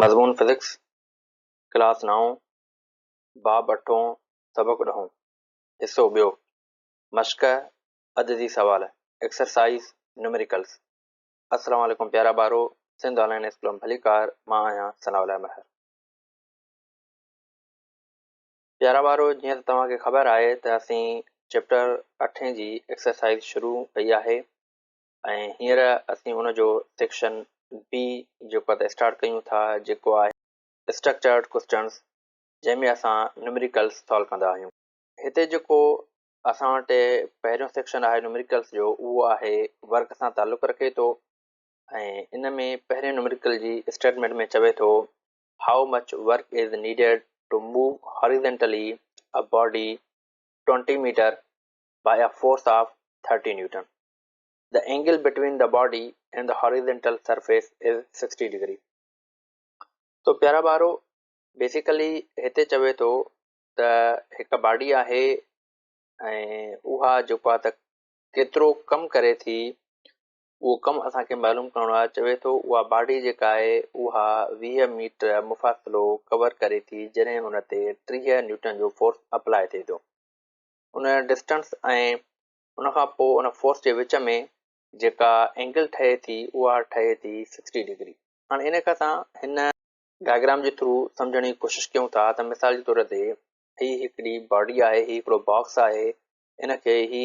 مضمون physics, class نائون، باب اٺون، سبق ڏهون، حصو ٻيو، مشق، عددي سوال، ايڪسرسائيز، نيوميريڪلز. السلام عليڪم پيارا ٻارو، سنڌ آن لائين اسڪول ۾ ڀليڪار، مان آهيان ثناء الله مهر. پيارا ٻارو، جيئن ته توهان کي خبر آهي ته اسين چيپٽر اٺين جي ايڪسرسائيز شروع ڪئي آهي ۽ هينئر اسين ان جو سيڪشن بي جيڪو آهي ته اسٽارٽ ڪيون ٿا جيڪو آهي اسٽرڪچرڊ ڪوسچنز جنهن ۾ اسان نيوميريڪلز سالو ڪندا آهيون. هتي جيڪو اسان وٽ پهريون سيڪشن آهي نيوميريڪلز جو اهو آهي ورڪ سان تعلق رکي ٿو ۽ ان ۾ پهرين نيوميريڪل جي اسٽيٽمينٽ ۾ چوي ٿو how much work is needed to move horizontally a body 20 metre by a force of 30 newton. The angle between the body and the horizontal surface is 60 degree. تو پيارا ٻارو بيسيڪلي هتي چوي ٿو ته هڪ باڊي آهي ۽ اها جيڪو آهي ته ڪيترو ڪم ڪري ٿي اهو ڪم اسان کي معلوم ڪرڻو آهي چوي ٿو اها باڊي جيڪا آهي اها 20 ميٽر مفاصلو ڪور ڪري ٿي جڏهن ان تي 30 نيوٽن جو فورس اپلاء ٿئي ٿو ان ڊسٽنس ۽ ان کان پوء ان فورس جي وچ ۾ جيڪا اينگل ٺهي ٿي اها ٺهي ٿي سڪسٽي ڊگري. هاڻي ان کي اسان هن ڊائگرام جي ٿرو سمجهڻ جي ڪوشش ڪيون ٿا ته مثال جي طور تي هي هڪڙي باڊي آهي هي هڪڙو باڪس آهي ان کي هي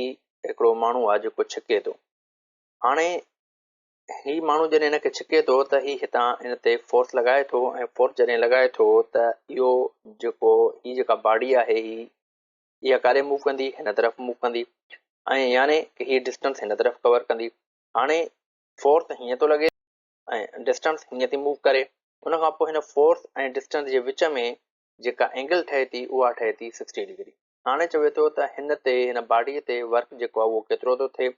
هڪڙو ماڻهو آهي جيڪو ڇڪي ٿو. هاڻي هي ماڻهو جڏهن هن کي ڇڪي ٿو ته هي هتان ان تي فورس لڳائي ٿو ۽ فورس جڏهن لڳائي ٿو ته اهو جيڪو هي جيڪا باڊي آهي هي اها ڪاڏي موو ڪندي هن طرف موو ڪندي ۽ يعني هي ڊسٽنس هن طرف ڪور ڪندي. هاڻي فورس هيئن ٿو لڳي ۽ ڊسٽنس هيئن ٿي موو ڪري. ان کان پوء هن فورس ۽ ڊسٽنس جي وچ ۾ جيڪا اينگل ٺهي ٿي اها ٺهي ٿي سڪسٽي ڊگري. هاڻي چوي ٿو ته هن تي هن باڊي تي ورڪ جيڪو آهي اهو ڪيترو ٿو ٿئي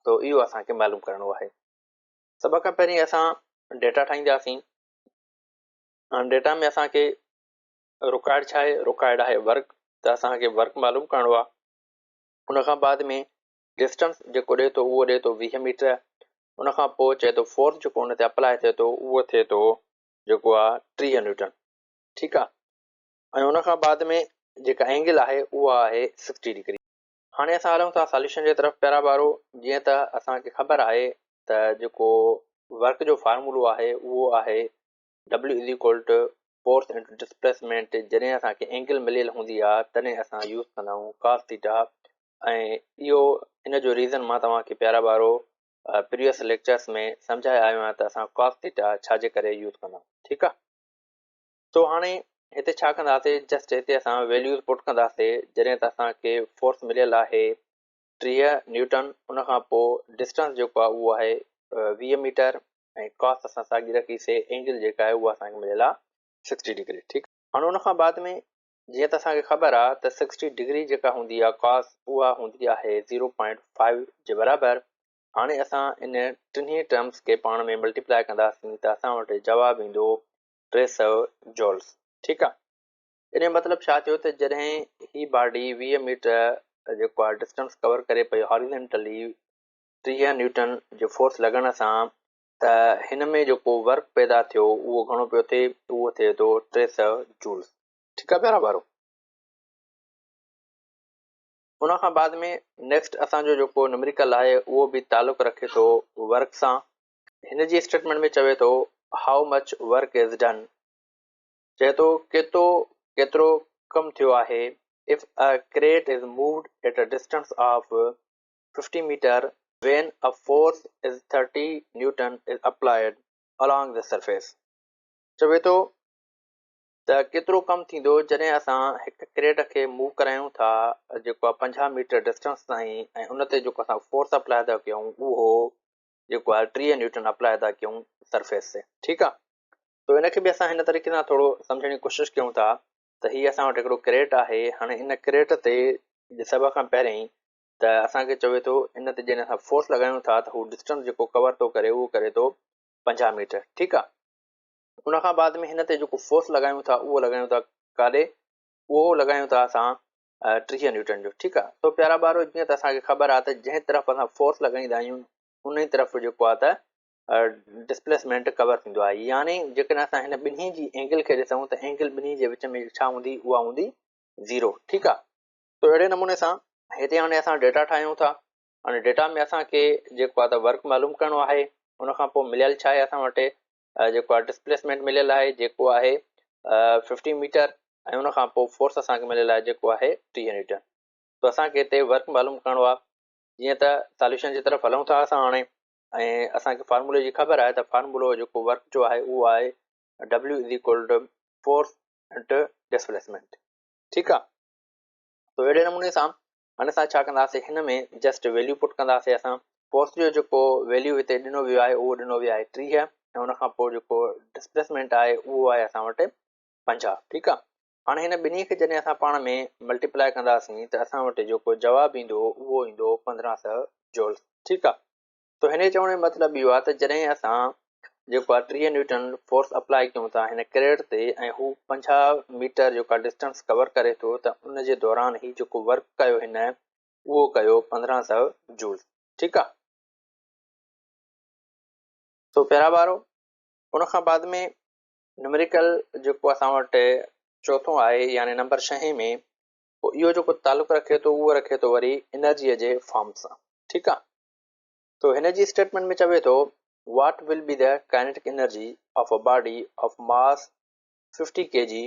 تو اهو اسان کي معلوم ڪرڻو آهي. سڀ کان پهرين اسان ڊيٽا ٺاهينداسين. هاڻي ڊيٽا ۾ اسان کي رڪائرڊ ڇا آهي؟ رڪائرڊ آهي ورڪ، ته اسان کي ورڪ معلوم ڪرڻو آهي. ان کان بعد ۾ ڊسٽنس جيڪو ڏئي ٿو اهو ڏئي ٿو 20 ميٽر. ان کان پوء چئي ٿو فورس جيڪو ان تي اپلاء ٿئي ٿو اهو ٿئي ٿو جيڪو آهي 30 نيوٽن. ٺيڪ آهي. ۽ ان کان بعد ۾ جيڪا اينگل آهي اها آهي 60 ڊگري. هاڻي اسان هلون ٿا ساليوشن جي طرف پيارا ٻارو جيئن ته اسان کي خبر آهي ته جيڪو ورڪ جو فارمولو آهي اهو آهي W is equal to force into displacement جڏهن اسان کي اينگل مليل هوندي آهي تڏهن اسان يوز ڪندا آهيون ڪاس ٿيٽا ۽ اهو ان جو ريزن مان توهان کي پيارا ٻارو پريويس ليڪچرس ۾ سمجهائي آيو آهيان ته اسان ڪاس ٿيٽا ڇا جي ڪري يوز ڪندا آهيون ٺيڪ آهي. سو هاڻي هتي ڇا ڪنداسي جسٽ هتي اسان ويليوز پٽ ڪنداسي جڏهن ته اسان کي فورس مليل آهي 30 نيوٽن ان کان پوء ڊسٽنس جيڪو آهي اهو آهي 20 ميٽر ۽ ڪاس اسان ساڳي رکي سي اينگل جيڪا آهي اها اسان کي مليل آهي 60 ڊگري ٺيڪ. هاڻي ان کان بعد ۾ جيئن ته اسان کي خبر آهي ته 60 ڊگري جيڪا هوندي آهي ڪاس اها هوندي آهي 0.5 جي برابر. هاڻي اسان ان ٽنهي ٽرمز کي پاڻ ۾ ملٽيپلائي ڪنداسين ته اسان وٽ جواب ايندو 300 جولز ٺيڪ آ. ان جو مطلب ڇا ٿيو ته جڏهن هي باڊي 20 ميٽر جيڪو آ ڊسٽنس ڪور ڪري پئي هاريزنٽلي 30 نيوٽن جي فورس لڳڻ سان ته هن ۾ جيڪو ورڪ پيدا ٿيو اهو گهڻو پيو ٿئي اهو ٿئي ٿو 300 جولز ٺيڪ آ پيارا ٻارو. ان کان بعد ۾ نيڪسٽ اسان جو جيڪو نمريڪل آهي اهو به تعلق رکي ٿو ورڪ سان. هن جي اسٽيٽمينٽ ۾ چوي ٿو how much work is done چئي ٿو ڪيتو ڪيترو ڪم ٿيو آهي if a crate is moved at a distance of 50 metre when a force is 30 newton is applied along the surface چوي ٿو ته ڪيترو ڪم ٿيندو جڏهن اسان هڪ ڪريٽ کي موو ڪرايون ٿا جيڪو آهي 50 ميٽر ڊسٽنس تائين ۽ ان تي جيڪو اسان فورس اپلاء ٿا ڪيون اهو جيڪو آهي 30 نيوٽن اپلاء ٿا ڪيون سرفيس تي ٺيڪ آهي تو ان کي به اسان هن طريقي سان ٿورو سمجهڻ جي ڪوشش ڪيون ٿا ته هي اسان وٽ هڪڙو ڪريٽ آهي هاڻي ان ڪريٽ تي سڀ کان پهرين ته اسان کي چوي ٿو ان تي جڏهن اسان فورس لڳايون ٿا ته هو ڊسٽنس جيڪو ڪور ٿو ڪري اهو ڪري ٿو 50 ميٽر ٺيڪ آهي ان کان بعد ۾ هن تي جيڪو فورس لڳايون ٿا اهو لڳايون ٿا ڪاڏي اهو لڳايون ٿا اسان 30 نيوٽن جو ٺيڪ آ سو پيارا ٻارو جيئن ته اسان کي خبر آ ته جنهن طرف اسان فورس لڳائيندا آهيون ان ئي طرف جيڪو آ ته ڊسپليسمينٽ ڪور ٿيندو آهي. يعني جيڪڏهن اسان هن ٻنهي جي اينگل کي ڏسون ته اينگل ٻنهي جي وچ ۾ ڇا هوندي؟ اها هوندي زيرو. ٺيڪ آهي، تو اهڙي نموني سان هتي هاڻي اسان ڊيٽا ٺاهيون ٿا. هاڻي ڊيٽا ۾ اسان کي جيڪو آهي ته ورڪ معلوم ڪرڻو آهي. ان کان پوء مليل ڇا آهي اسان وٽ؟ جيڪو آهي ڊسپليسمينٽ مليل آهي جيڪو آهي 50 ميٽر، ۽ ان کان پوء فورس اسان کي مليل آهي جيڪو آهي 30 نيوٽن. تو اسان کي هتي ورڪ معلوم ڪرڻو آهي. جيئن ته ساليوشن جي طرف هلون ٿا اسان هاڻي، ۽ اسان کي فارمولي جي خبر آهي ته فارمولو جيڪو ورڪ جو آهي اهو آهي W is equal to force into displacement. ٺيڪ آهي، تو اهڙي نموني سان هاڻي اسان ڇا ڪنداسين؟ هن ۾ جسٽ ويليو پٽ ڪنداسين. اسان فورس جو جيڪو ويليو هتي ڏنو ويو آهي اهو ڏنو ويو آهي 30، ۽ ان کان پوء جيڪو ڊسپليسمينٽ آهي اهو آهي اسان وٽ 50. ٺيڪ آهي، هاڻي هن ٻنهي کي جڏهن اسان پاڻ ۾ ملٽيپلائي ڪنداسين ته اسان وٽ جيڪو جواب ايندو اهو ايندو 1500 جولس. ٺيڪ آهي، تو هن چوڻ جو مطلب اهو آهي ته جڏهن اسان جيڪو آهي 30 نيوٽن فورس اپلائي ڪيون ٿا هن ڪريٽ تي ۽ هو 50 ميٽر جيڪو آهي ڊسٽنس ڪور ڪري ٿو ته ان جي دوران هي جيڪو ورڪ ڪيو هن اهو ڪيو 1500 جولس. ٺيڪ آهي، سو پيارا ٻارو، ان کان بعد ۾ نمريڪل جيڪو اسان وٽ چوٿون آهي يعني نمبر ڇهين ۾ پوء اهو جيڪو تعلق رکي ٿو اهو رکي ٿو وري انرجيء جي فارم سان. ٺيڪ آهي، تو هن جي اسٽيٽمينٽ ۾ چوي ٿو what will be the kinetic energy of a body of mass 50 K G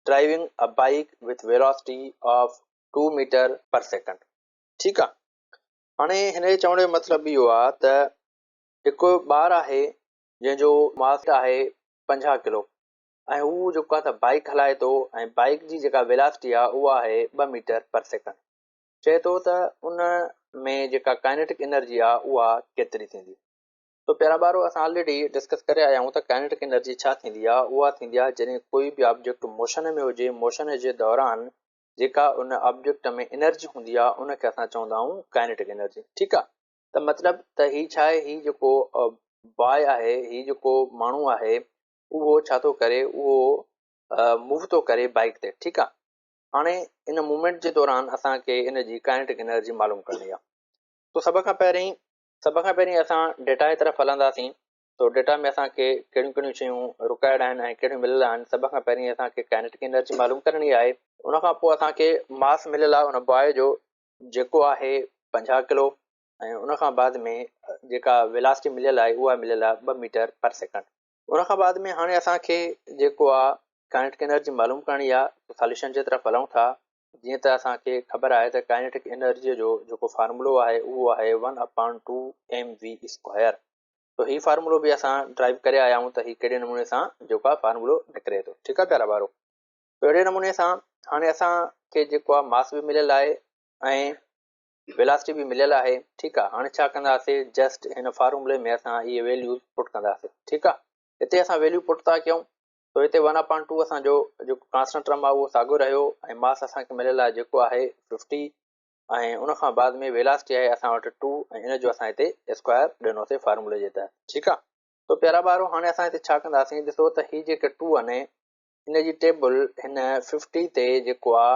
driving a bike with velocity of 2 metre per second. ٺيڪ آ، هاڻي هن جي چوڻ جو مطلب اهو آ ته هڪ ٻار آهي جنهن جو ماس آهي 50 ڪلو ۽ هو جيڪو آ ته بائيڪ هلائي ٿو ۽ بائيڪ جي جيڪا ويلاسٽي آ اها آهي 2 ميٽر پر سيڪنڊ. چئي ٿو ته ان ۾ جيڪا ڪائنيٽڪ انرجي آ اها ڪيتري ٿيندي؟ تو پيارا ٻارو، اسان آلريڊي ڊسڪس ڪري آيا آهيون ته ڪائنيٽڪ انرجي ڇا ٿيندي آ؟ اها ٿيندي آ جڏهن ڪوئي به آبجيڪٽ موشن ۾ هجي، موشن جي دوران جيڪا ان آبجيڪٽ ۾ انرجي هوندي آ ان کي اسان چوندا آهيون ڪائنيٽڪ انرجي. ٺيڪ آ، ته مطلب ته هي ڇا آهي؟ هي جيڪو باء آهي، هي جيڪو ماڻهو آهي اهو ڇا ٿو ڪري؟ اهو موو ٿو ڪري بائيڪ تي. ٺيڪ آ، هاڻي ان موومينٽ جي دوران اسان کي ان جي ڪائنيٽڪ انرجي معلوم ڪرڻي آهي. تو سڀ کان پهرين اسان ڊيٽا جي طرف هلنداسين. تو ڊيٽا ۾ اسان کي ڪهڙيون ڪهڙيون شيون رڪوائرڊ آهن ۽ ڪهڙيون مليل آهن. سڀ کان پهرين اسان کي ڪائنيٽڪ انرجي معلوم ڪرڻي آهي. ان کان پوء اسان کي ماس مليل آهي ان باء جو جيڪو آهي 50 ڪلو، ۽ ان کان بعد ۾ جيڪا ويلاسٽي مليل آهي اها مليل آهي 2 ميٽر پر سيڪنڊ. ان کان بعد ۾ هاڻي اسان کي جيڪو آ ڪائنيٽڪ انرجي معلوم ڪرڻي آ، ته ساليوشن جي طرف هلون ٿا. جيئن ته اسان کي خبر آهي ته ڪائنيٽڪ انرجي جو جيڪو فارمولو آهي اهو آهي 1 اپان 2 ايم وي اسڪوائر. تو هي فارمولو به اسان ڊرائيو ڪري آيا آهيون ته هي ڪهڙي نموني سان جيڪو آ فارمولو نڪري ٿو. ٺيڪ آ پيارا ٻارو، تو اهڙي نموني سان هاڻي اسان کي جيڪو آ ماس به مليل آهي ۽ ويلاسٽي به مليل آهي. ٺيڪ آ، هاڻي ڇا ڪنداسي؟ جسٽ هن فارمولي ۾ اسان اهي ويليوز پٽ ڪنداسي. ٺيڪ آ، هتي اسان ويليو پٽ ٿا ڪيون ته هتي 1 اپان 2 اسان جو جيڪو ڪانسٽنٽ ٽرم آ اهو ساڳيو رهيو، ۽ ماس اسان کي مليل آهي جيڪو آهي 50، ۽ ان کان بعد ۾ ويلاسٽي آهي اسان وٽ 2، ۽ ان جو اسان هتي اسڪوائر ڏنوسي فارمولي جي تحت. ٺيڪ آ، تو پيارا ٻارو، هاڻي اسان هتي ڇا ڪنداسين؟ ڏسو ته هي جيڪي 2 آهن ان جي ٽيبل هن 50 تي جيڪو آ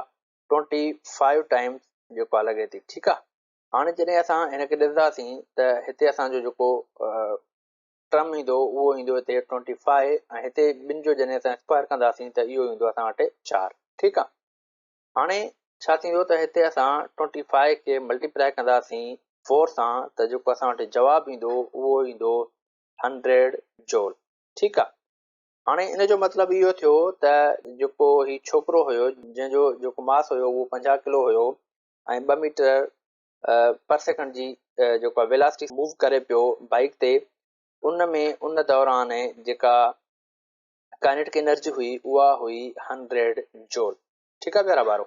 25 ٽائمز جيڪو آ لڳي ٿي. ٺيڪ آ، هاڻي جڏهن اسان هن کي ڏسنداسين ته هتي اسان جو جيڪو ٽرم ايندو اهو ايندو هتي 25، ۽ هتي ٻن جو جڏهن اسان اسڪوائر ڪنداسين ته اهو ايندو اسان وٽ 4. ٺيڪ آ، هاڻي ڇا ٿيندو ته هتي اسان 25 کي ملٽيپلائي ڪنداسين 4 سان ته جيڪو اسان وٽ جواب ايندو اهو ايندو 100 جول. ٺيڪ آ، هاڻي ان جو مطلب اهو ٿيو ته جيڪو هي ڇوڪرو هيو جنهن جو جيڪو ماس هيو اهو 50 ڪلو هيو ۽ 2 ميٽر پر سيڪنڊ جي جيڪو ويلاسٽي موو ڪري پيو بائيڪ تي، ان ۾ ان دوران جيڪا ڪائنيٽڪ انرجي هئي اها هئي 100 جول. ٺيڪ آ پيارا ٻارو،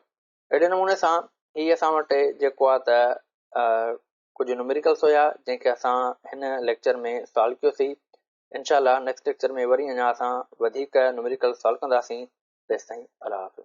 اهڙي نموني سان هي اسان وٽ جيڪو آ ته ڪجهه نوميريڪلس هيا جنهن کي اسان هن ليڪچر ۾ سالو ڪيوسين. انشاء الله نيڪسٽ ليڪچر ۾ وري اڃا اسان وڌيڪ نوميريڪل سالو ڪنداسين. تيستائين الله حافظ.